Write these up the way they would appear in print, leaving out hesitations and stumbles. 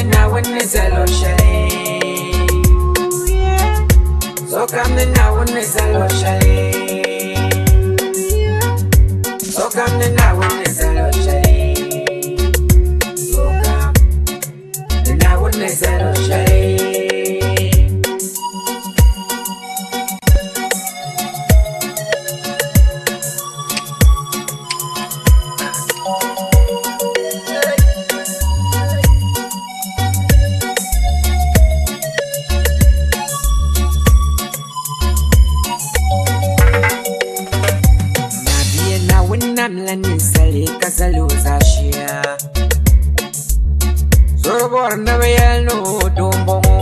ni Naawuni ni zali o shɛli. Sokam ni Naawuni ni zali o shɛli. Sokam ni Naawuni ni zali o shɛli. Sokam ni Naawuni ni zali o shɛli. Mabia Naawuni namla ninsali ka zali o zaashia. So bɔri ni bɛ yɛli ni o doo m-bɔŋɔ.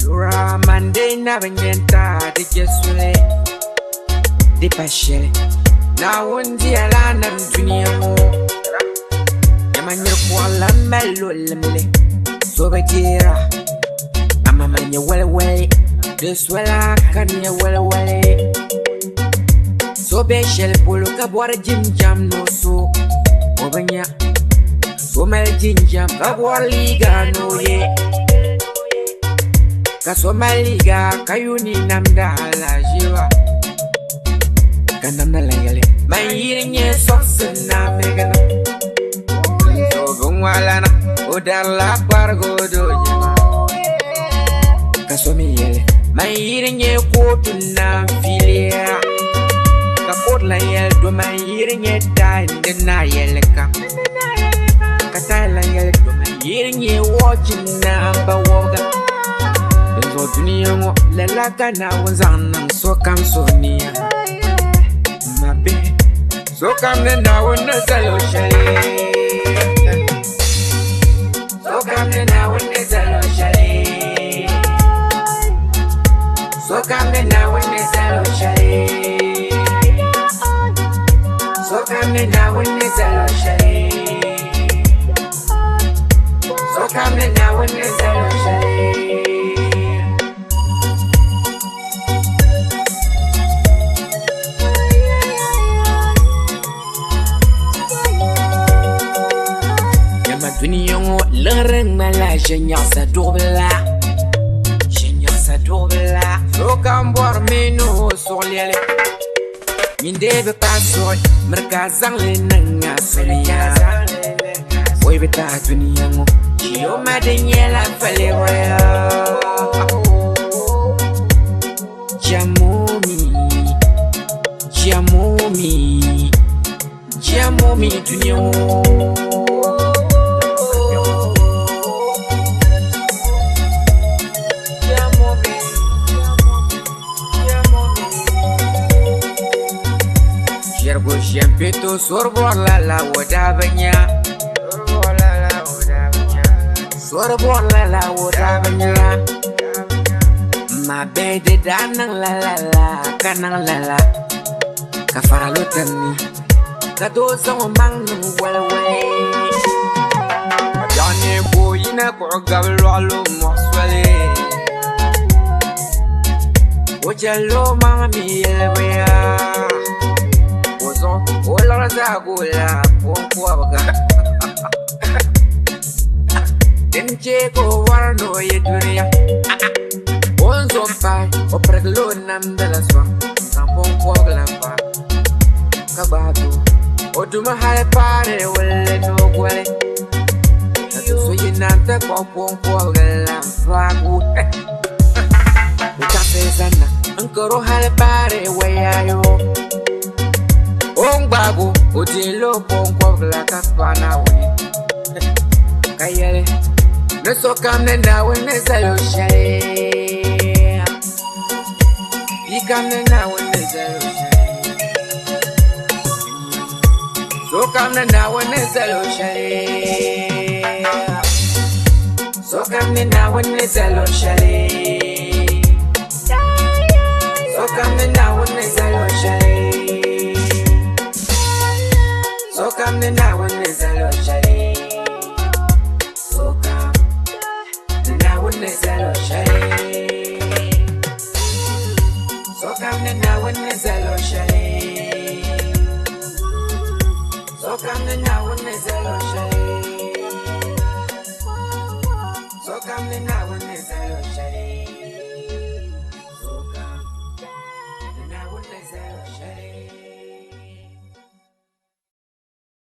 Yura man dee na bi nya n-taai di je suli di pa shɛli. Naawuni diyala nam dunia ŋɔ. Nyama nyiri kuɣa mali lo limli so bi deera amaa man nyɛ waliwali di sola ka n nyɛ waliwali so be shɛli polo ka bɔri jinjam ni o so o bi nya so mali jinjam ka bɔri liiga ni o ye ka so mali liiga ka yuuni namda alaʒiba ka namda lan yɛli man yiri nyɛ sɔɣisi na mirigina so binwalana o darila kparigu do jima ka so mi yɛli man yiri nyɛ kootu na filiya ka kootu lan yɛli do man yiri nyɛ taai di na yɛli kam ka taai lan yɛli do man yiri nyɛ wɔchi na ba wɔbiga dinzuɣu dunia ŋɔ lala ka Naawuni zaŋ niŋ sokam suhu niya ma bihi sokam ni Naawuni ni zali o shɛli sokam ni Naawuni ni zali o shɛli sokam ni Naawuni ni zali o shɛli sokam ni Naawuni ni zali o shɛli sokam ni Naawuni ni zali o shɛli. Nyama dunia ŋɔ liɣiri ŋmanila ʒɛnyaɣisa duɣubila ʒɛnyaɣisa duɣubila sokam bɔri mi ni o suɣulɛli nyin dee bi paai suɣi miri ka a zaŋli niŋ a soliya o yi bi taai dunia ŋɔ chioma di nyɛla faliwaya Jamomi, Jamomi, Jamomi dunia ŋɔ. Jamomi, Jamomi. Ʒɛrigu ʒɛm peto sori bɔrila la o daa bi nya. Sori bɔrila la o daa bi nya. Ma bihi di daa niŋ la lala ka niŋ lala ka fara lo tinni ka doo zaŋ o maŋ niŋ waliwali. Ka biɛɣu neei ka o yina kuɣu gabi lɔɣili mɔɣu soli. O chɛlila o maŋ mi yɛlibu yaa. O zuɣu o liɣiri zaa goola kunkɔbiga. Din chɛ ka o bɔri ni o ye dunia. O ni zo m-pahi o pirigila o namda la sɔŋ n-zaŋ kunkɔbiga la pa ka gbaagi o. O dumi hali paari wulli ni o goli. Ka do so yi na nti kpuɣi kunkɔbiga la n-faagi o. O chaɣisi zanna n-kari o hali paari wayayo. O ni gbaagi o, o deela o kunkɔbiga la ka paɣi Naawuni ka yɛli ni sokam ni Naawuni ni zali o shɛli. Bia kam ni Naawuni ni zali o shɛli. Sokam ni Naawuni ni zali o shɛli. Sokam ni Naawuni ni zali o shɛli. Sokam ni